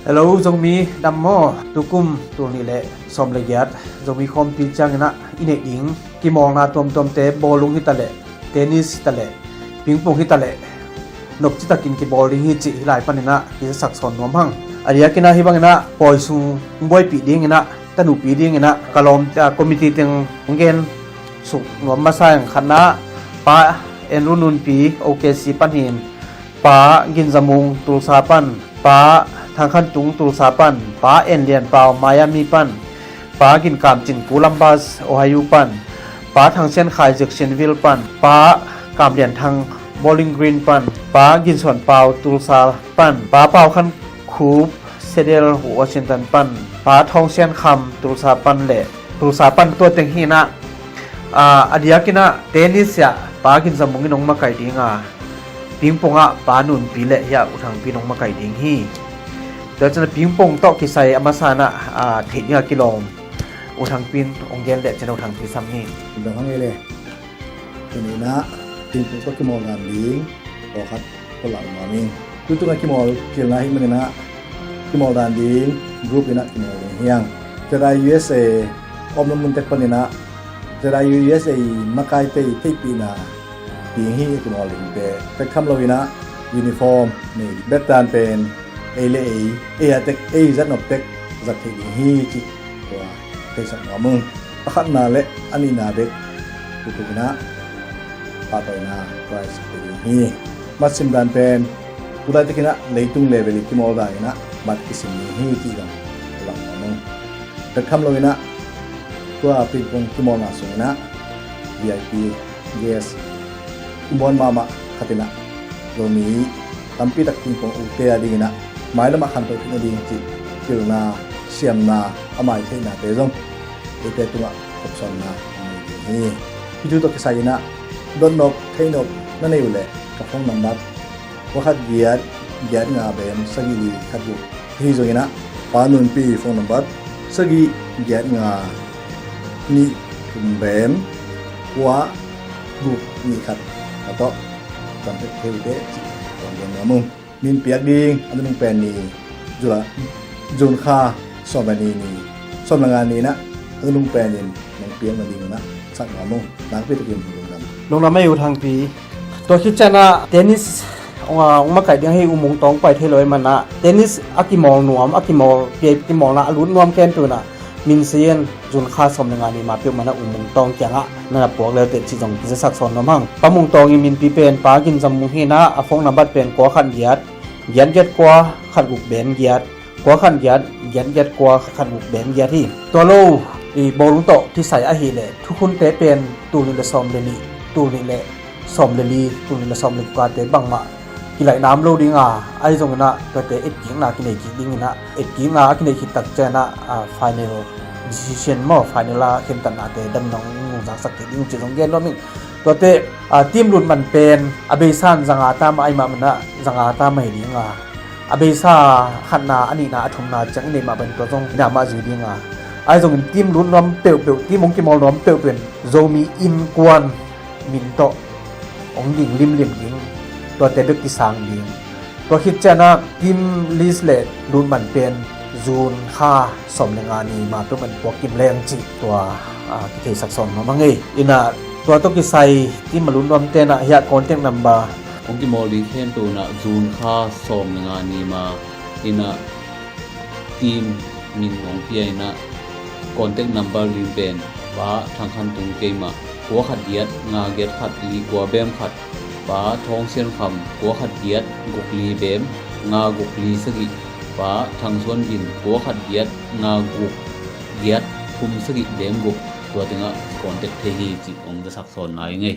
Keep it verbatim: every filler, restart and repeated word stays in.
Hello, Zomi dam maw? Tukum tul nih le sawm le giat Zomi khawmpi ciangin ah i neih ding kimawlna tuamtuamte bawlung hi ta leh, tennis hi ta leh, pingpong hi ta leh, nopci takin kibawl ding hi cih hih lai panin ah kizasak sawn nuam hang. A diakin ah hih bangin ah pawi sung buaipih dingin ah, tanupi dingin ah ka lawm, ah, committee teng hong gen suk nuam masa ing. Khatna, Pa Andrew Nunpi, O K C pan hi in, Pa Gin Za Mung, Tulsa pan, Pa Thang Khan Tung, Tulsa pan, Pa En Lian Pau, Miami pan, Pa Gin Kam Cin, Columbus, Ohio pan, Pa Thang Sian Khai, Jacksonville pan, Pa Kam Lian Thang, Bowling Green pan, Pa Gin Suan Pau, Tulsa pan, Pa Pau Khan Khup, Seattle, Washington pan, Pa Thawng Sian Kham, Tulsa pan le Tulsa pan, tua teng hi in ah, ah, a diakin ah tennis ah Pa Gin Za Mung in hong makai ding a, pingpong ah Pa Nunpi le hiah U Thang Pi in hong makai ding hi. Tua ciang pingpong tawh kisai a masa in ah, ah, theih ding a kilawm U Thang Pi in hong gen leh cin U Thang Pi sam hi. Dong hang ei le. Tuni in ah pingpong tawh kimawl dan ding pawlkhat ka lak nuam ing. Tutung a kimawl kilna ahih manin ah kimawl dan ding group in ah kimawl ding hi hang. ZIUSA omna mun tek panin ah ZIUSA i makai tei theihpihna ding hi. Kimawl dingte bek tham lo in ah uniform nei, bet dan pen ei le ei, ei a tek, ei zat nop tek zat theih ding hi cih tua theisak nuam ung. A khatna le a nihna bek tutuk in ah pahtawina prize pe ding hi. Mat sim dan pen tulaitak in ah leitung level i kimawl dan in ah mat kisim ding hi cih zong ka lak nuam ung. Bek tham lo in ah tua pingpong kimawlna sung in ah VIP guest i muan mahmah khat in ah Zomi tampi tak pingpong ute a ding in ah mailam ah khanto theihna ding cih pilna, siamna, a mai theihnate zong eite tungah khopsawnna a nei ding hi. Hih thu tawh kisai in ah dotnop, theihnop na nei uh leh ka phone number kua khat giat, giat nga bem sagih li khat guk. Ahi zongin ah Pa Nunpi phone number sagih giat nga nih thum bem kua guk nih khat a tawh contact thei uh teh cih kong gen nuam ung. Min piak ding a nunung pen ni Jula, June kha sawm le ni ni, sawm le nga ni in ah a nunung pen in nong piak nading un ah sak nuam ung. Nakpi takin lungdam. Lungdam ei U Thang Pi. Tua khit ciang ah tennis hong, ah, hong makaih ding ahi U Mung Tawng pai thei lo ahih man ah tennis a kimawl nuam, a kimawl, kimawlna a lut nuam khempeuh in ah min sei in, June kha sawm le nga ni ma peuhmah in ah U Mung Tawng kiangah na na puak lel teh cih zong kizasak sawn nuam hang. Pa Mung Tawng i minpi pen Pa Gin Za Mung hi in ah a phone number pen kua khat giat, giat giat kua khat guk bem giat, kua khat giat, giat giat kua khat guk bem giat hi. Tua lo i bawlung tawh kisai ahih leh thukhunte pen tul nih le sawm le nih, tul nih le sawm le li, tul nih le sawm le guk ate bangmah kilaih nam lo ding a, ahi zongin ah tuate etkikna kinei kik dingin ah, etkikna a kinei khit tak ciang ah, ah, final decision maw, final a khentatnate damna hong nungzaksak kik ding cih zong gen nuam ing. Tuate, ah, team lut man pen a beisa in za nga ta mah ahih mah man ah za nga ta mah hi ding a, a beisa khatna, a nihna, a thumna ciang i neih mah bangin tua zong hi na mah zui ding a, ahi zongin team lut nuam peuhpeuh, team hong kimawl nuam peuhpeuh in Zomi innkuan min tawh hong ding limlim ding, tuate bek kisang ding. Tua khit ciang ah team list le lut man pen June kha sawm le nga ni ma peuhmah in puak kim leng cih tua, ah, kitheisak sawn nuam hang ei. In ah tua tawh kisai team a lut nuamte in ah hiah contact number, hong kimawl ding khempeuh in ah June kha sawm le nga ni ma in ah team min hong pia in ah contact number lim pen Pa Thang Khan Tung keimah, kua khat giat nga giat khat li kua bem khat, Pa Thawng Sian Kham, kua khat giat guk li bem nga guk li sagih, Pa Thang Suan Gin, kua khat giat nga guk giat thum sagih bem guk. Tua teng ah contact thei hi cih hong zasak sawn lai ing ei.